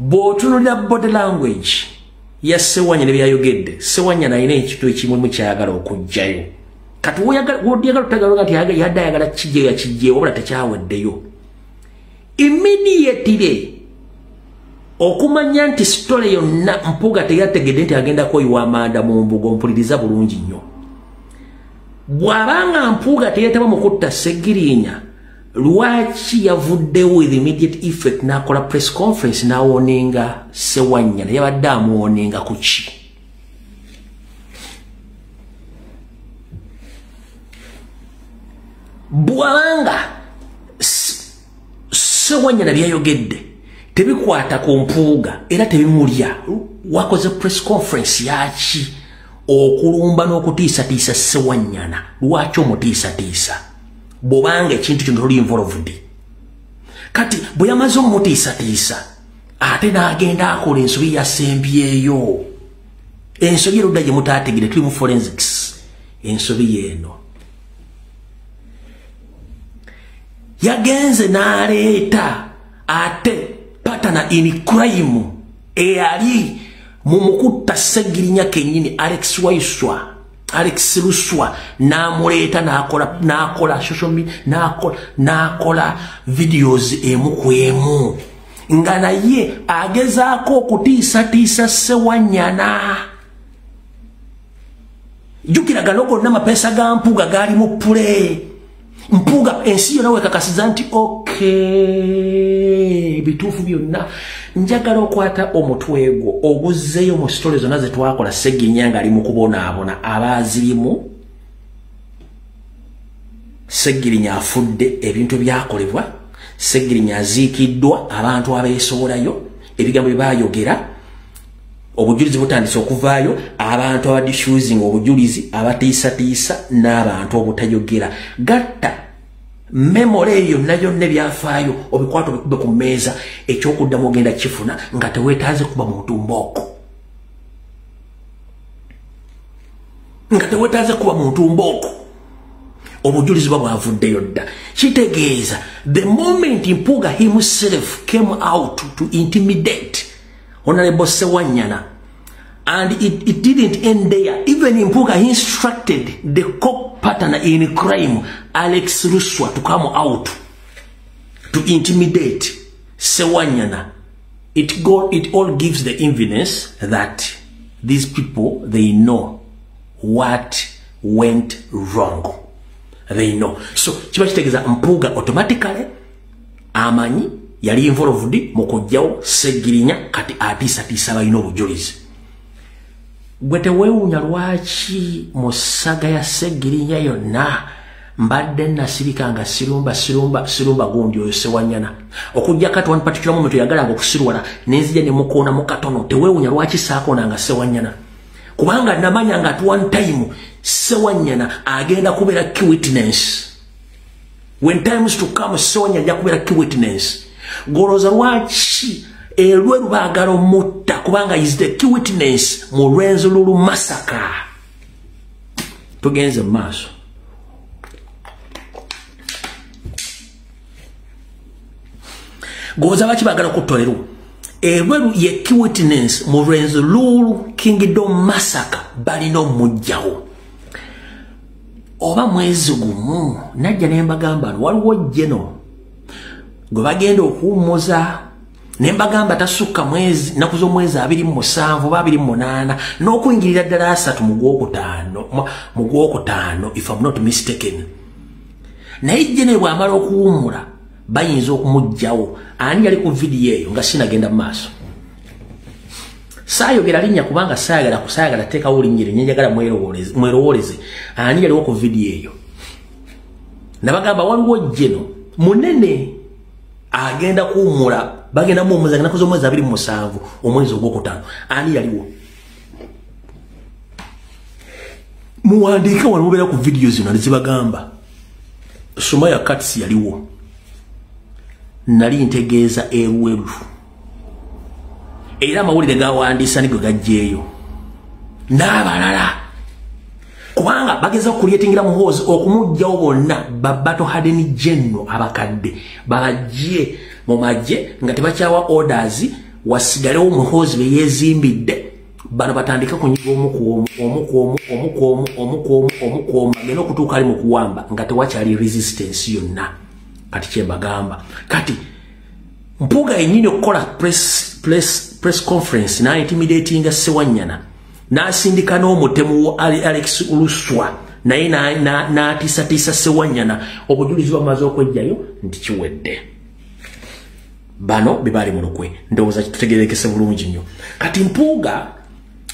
Bw'otunuulira body language ya Ssewanyana byayogedde, Ssewanyana alina ekintu ekimulimu kyayagala okuggyayo. Kati wodyagala otagala nti yadde ayagala kijjeyo, yakijjeyo, wabula tekyaweddeyo. Immediately okumanya nti story yonna Mpuuga teyategedde nti agenda kweyiwa amanda mu mbugo, mpuliriza bulungi nnyo. Bw'abanga Mpuuga teyetaba mu kutta Ssegirinya, lwaki yavuddewo with immediate effect n'akola press conference n'awoninga Ssewanyana? Yabadde amuwoninga ku ki? Bw'abanga Ssewanyana byayogedde tebikwata ku Mpuuga era tebimulya, wakoze press conference yaki okulumba n'okutiisatiisa Ssewanyana? Lwaki omutiisatiisa bw'obanga ekintu kino toli involved? Kati bwe yamaze omutiisatiisa, ate n'agenda akola ensobi yasembyeyo, ensobi erudda gye mutaategere, tuli mu forensics. Ensobi yeeno yagenze n'aleeta ate partner in crime eyali mu mukutta Ssegirinya kennyini, Alex Waiswa, Alex Luswa, n'amuleeta n'akola social media, n'akola videos emu ku emu nga naye agezaako okutiisatiisa Ssewanyana. Jjukira gano gonna amapeesa ga Mpuuga gaali mu pule. Mpuuga ensi yonna wekakasiza nti okay, bituufu byonna. Njagala okwata omutwe gwo oguzzeeyo mu story zonna ze twakola Ssegirinya ng'ali mu kubonaabona, abaazirimu. Ssegirinya afudde, ebintu byakolebwa, Ssegirinya aziikiddwa, abantu abeesowolayo ebigambo bye baayogera, obujulizi butandise okuvaayo, abantu abadifusing obujulizi, abatiisatiisa n'abantu obutayogera. Gatta memory eyo yonna yonna, ebyafaayo obikwata obikube ku mmeeza, ekyokuddamu ogenda kifuna nga teweetaaze kuba muntu mbooko, nga teweetaaze kuba muntu mbooko. Obujulizi bwa bwavuddeyo dda. Kitegeeza the moment Mpuuga himself came out to intimidate Honorable Ssewanyana, and it didn't end there, even Mpuuga instructed the co-partner in crime Alex Luswa to come out to intimidate Ssewanyana, it all gives the evidence that these people, they know what went wrong. They know. So kiba kitegeeza Mpuuga automatically amanyi yali involved mu kuggyawo Ssegirinya, kati atiisatiisa balina obujulizi. Gwe teweewuunya lwaki mu saga ya Ssegirinya yonna mbadde nasirika nga sirumba sirumba sirumba gundi oyo Ssewanyana, okujja kati one particular moment yagalanga okusirwala nenzija ne mukoona mu katono. Teweewuunya lwaki saakoonanga Ssewanyana, kubanga namanya nga at one time Ssewanyana agenda kubeera key witness. When times to come, Ssewanyana ajja kubeera key witness. Golooza lwaki Elweru baagala omutta, kubanga is the key witness mu Rwenzururu massacre. Tugenze mu maaso. Golooza lwaki baagala okutta Elweru? Elweru ye key witness mu Rwenzururu Kingdom massacre, balina omuggyawo. Oba mwezi gumu najja ne mbagamba waliwo jeno gwe bagenda okuwummuza, ne mbagamba tasukka mwezi, nnaku z'omwezi 27 oba 28 n'okuyingirira ddala 30 mu gwokutaano, if I'm not mistaken. Naye jene bw'amala okuwummula bayinza okumuggyawo. Ani yali ku vidiyo eyo nga sinagenda mu maaso? Saayogera linnya kubanga saayagala teekawo linnya erinnya, njagala mwerowooleze ani yaliwo ku vidiyo eyo. Nabagamba waliwo jeno munene agenda kuwummula, bagenda muwummuza ennaku z'omwezi 27 omwezi ogwokutaano. Ani yaliwo? Muwandiike wano mubeera ku vidiyo zino nezibagamba. Sumaya Kats yaliwo. Nali ntegeeza Elweru, era amawulire gawandiisa nigwe gajjeeyo n'abalala, kubanga bageza okulyetingira Muhoozi okumuggyawo bonna ba battle hardened general abakadde babajje mu magye nga tebakyawa orders. Wasigalewo Muhoozi be yeezimbidde. Bano batandika kunyiga omu ku omu bagenda okutuuka ali mu kuwamba nga tewakyali resistance yonna. Kati kyembagamba kati Mpuuga yennyini okukola press conference n'intimidatinga Ssewanyana, n'asindika n'omutemu Alex Luswa, naye n'atiisatiisa Ssewanyana. Obujulizi bamaze okwejjayo nti kiwedde. Bano be bali mu lukwe, ndowooza kitutegeerekese bulungi nnyo. Kati Mpuuga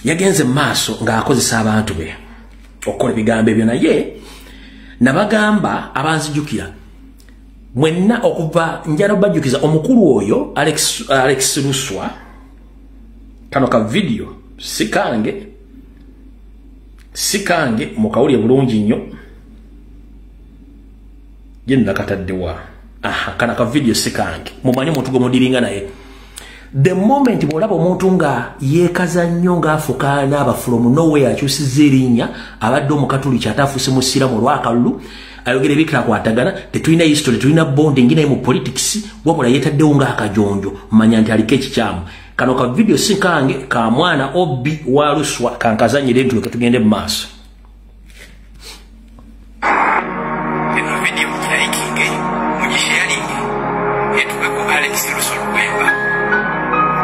yagenze mu maaso ng'akozesa abantu be okukola ebigambo ebyo, naye nabagamba abanzijukira mwenna okuva njala bajjukiza omukulu oyo Alex Luswa. Kano ka video sikange mukawulire bulungi nnyo, ye nakataddewa. Aha, kana ka video sikange, mumanye omuntu gwe mudiringa naye. The moment bw'olaba omuntu nga yeekaza nnyo ng'afuka n'aba from nowhere akyusizza erinnya, abadde omukatuliki ate afuuse musiraamu olw'akalulu, ayogera ebikirakwatagana, tetulina history, tetulina bonding naye mu politics, wabula yeetaddewo ng'akajonjo, manya nti aliko ekikyamu. Kano ka video si kange, ka mwana Obbi wa Luswa, kankazanyire ntuleke tugende mu maaso. Eno video mugirayikinge, mugisharinge, etuuke ku Alex Luswa Luwemba.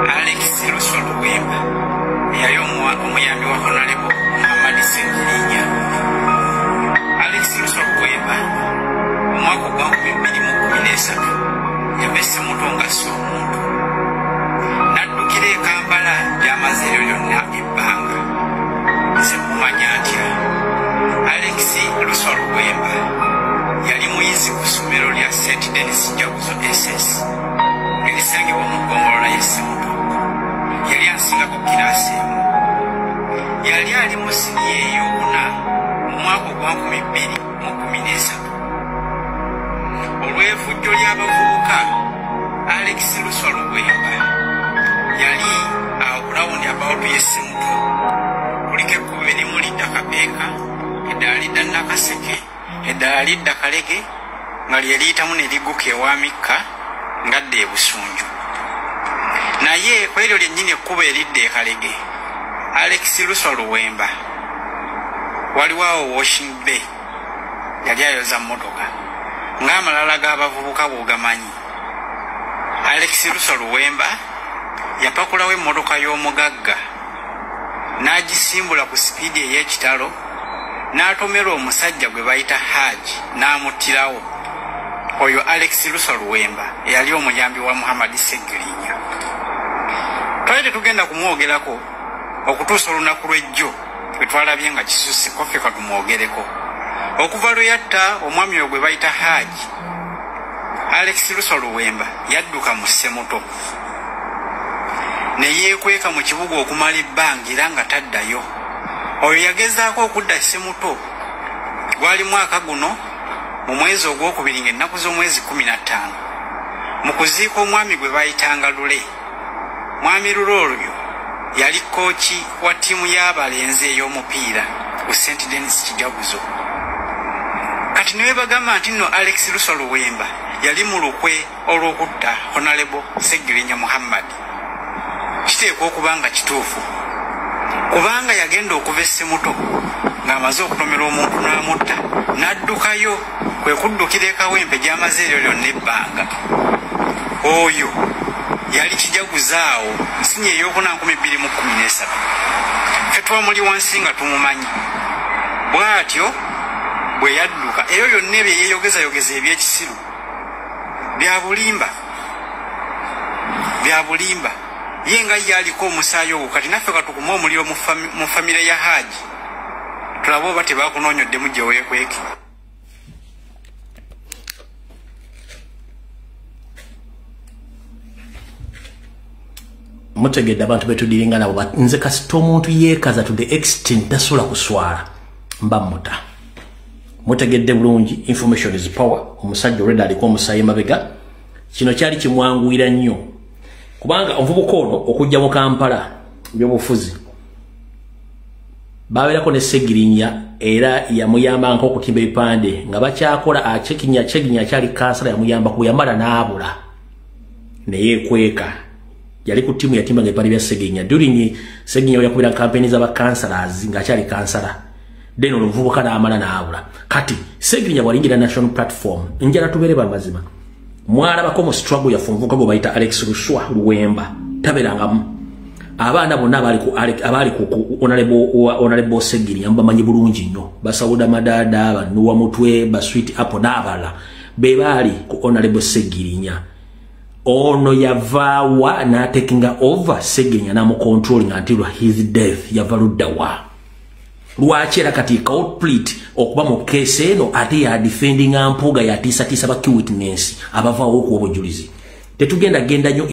Alex Luswa Luwemba yali omuyambi wa Honorable Muhammad Ssegirinya. Alex Luswa Luwemba omwaka ogwa 2013 yava e Ssemuto ng'asse omuntu, n'addukira e Kampala gy'amaze eryo lyonna ebbanga. Nze mumanya ntya? Alex Luswa Luwemba yali muyizi ku ssomero lya St Denis Jaguzo SS erisangibwa mu ggombolola y'e Ssemuto. Yali asingako kiraasi emu. Yali ali mu siniya ey'okuna mu mwaka ogwa 2013. Olw'effujjo ly'abavubuka, Alex Luswa Luwemba yali awo ku rawundi about y'e Ssemuto. Kuliko ekkubo erimu lidda Kapeeka, eddala lidda Nakaseke, eddala lidda Kalege, nga lye liyitamu ne ligguka ewa Mikka ngadda e Busunju. Naye ku eryo lyennyini ekkubo eridda e Kalege, Alex Luswa Luwemba waliwo awo Washing Bay yali ayoza mmotoka ng'amalala g'abavubuka bw'ogamanyi. Alex Luswa Luwemba yapakulawo emmotoka y'omugagga n'agisimbula ku sipiidi ey'ekitalo, n'atomera omusajja gwe bayita Haji n'amuttirawo. Oyo Alex Luswa Luwemba eyali omuyambi wa Muhammad Ssegirinya. Twali tetugenda kumwogerako okutuusa olunaku lw'ejjo lwe twalabye nga kisusse, koffe katumwogereko. Okuva lwe yatta omwami oyo gwe bayita Haji, Alex Luswa Luwemba yadduka mu Ssemuto ne yeekweka mu kibuga okumala ebbanga era nga taddayo. Oyo yagezaako okudda Ssemuto gwali mwaka guno mu mwezi ogwokubiri ng'ennaku z'omwezi 15 mu kuziika omwami gwe bayitanga Lule. Mwami Lule oyo yali kooki wa ttiimu y'abalenzi ey'omupiira ku St Denis Kijaguzo. Kati ne bagamba nti nno Alex Luswa Luwemba yali mu lukwe olw'okutta Honorable Ssegirinya Muhammad. Kiteekwa okuba nga kituufu, kubanga yagenda okuva e Ssemuto ng'amaze okutomera omuntu n'amutta, n'addukayo kwe kuddukira e Kawempe gy'amaze eryo lyonna ebbanga. Oyo yali kijaguzo awo nsinya ey'okuna 2013. Ffe twamuli wansi nga tumumanyi. Bw'atyo bwe yadduka, ebyo byonna ebyo yeeyogezayogeza eby'ekisiru bya bulimba, bya bulimba. Ye nga ye aliko omusaayi ogwo. Kati naffe katukume omuliro mu famire ya Haji, tulabe oba tebakunoonyoddemu gye weekweke. Mutegedde abantu betudiringa nabo. Nze kasita omuntu yeekaza to the extent tasobola kuswala, mba muta. Mutegedde bulungi, information is power. Omusajja olwedda aliko omusaayi mabega, kino kyali kimwanguyira nnyo, kubanga omuvubuka ono okujja mu Kampala ebyobufuzi babeerako ne Ssegirinya, era yamuyamba nk'okutimba ebipande nga bakyakola akyali kansala, yamuyamba ku yamala n'abula ne yeekweka. Yali ku ttiimu yatimbanga ebipande bya Segirinya during Segirinya yakubira campaign z'aba councillors ng'akyali kansala. Then omuvubuka n'amala n'abula. Kati Segirinya bw'alingira national platform, njala tubeere bamazima, mwalabako mu struggle yaffe omuvubuka gwe bayita Alex Luswa Luwemba tabeerangamu. Abaana bonna abaali ku Honorable Segirinya mubamanyi bulungi nnyo, Basawuda Madada, Banuwa Mutwe, Basweet Apple n'abalala be baali ku Honorable Segirinya. Ono yavaawa n'atakinga over Segirinya n'amucontrolling until his death. Yava luddawa? Lwaki era kati culprit okuba mu case eno ate ya defending Mpuuga, yatiisatiisa ba key witness abavaawo okuwa obujulizi? Tetugenda genda nnyo.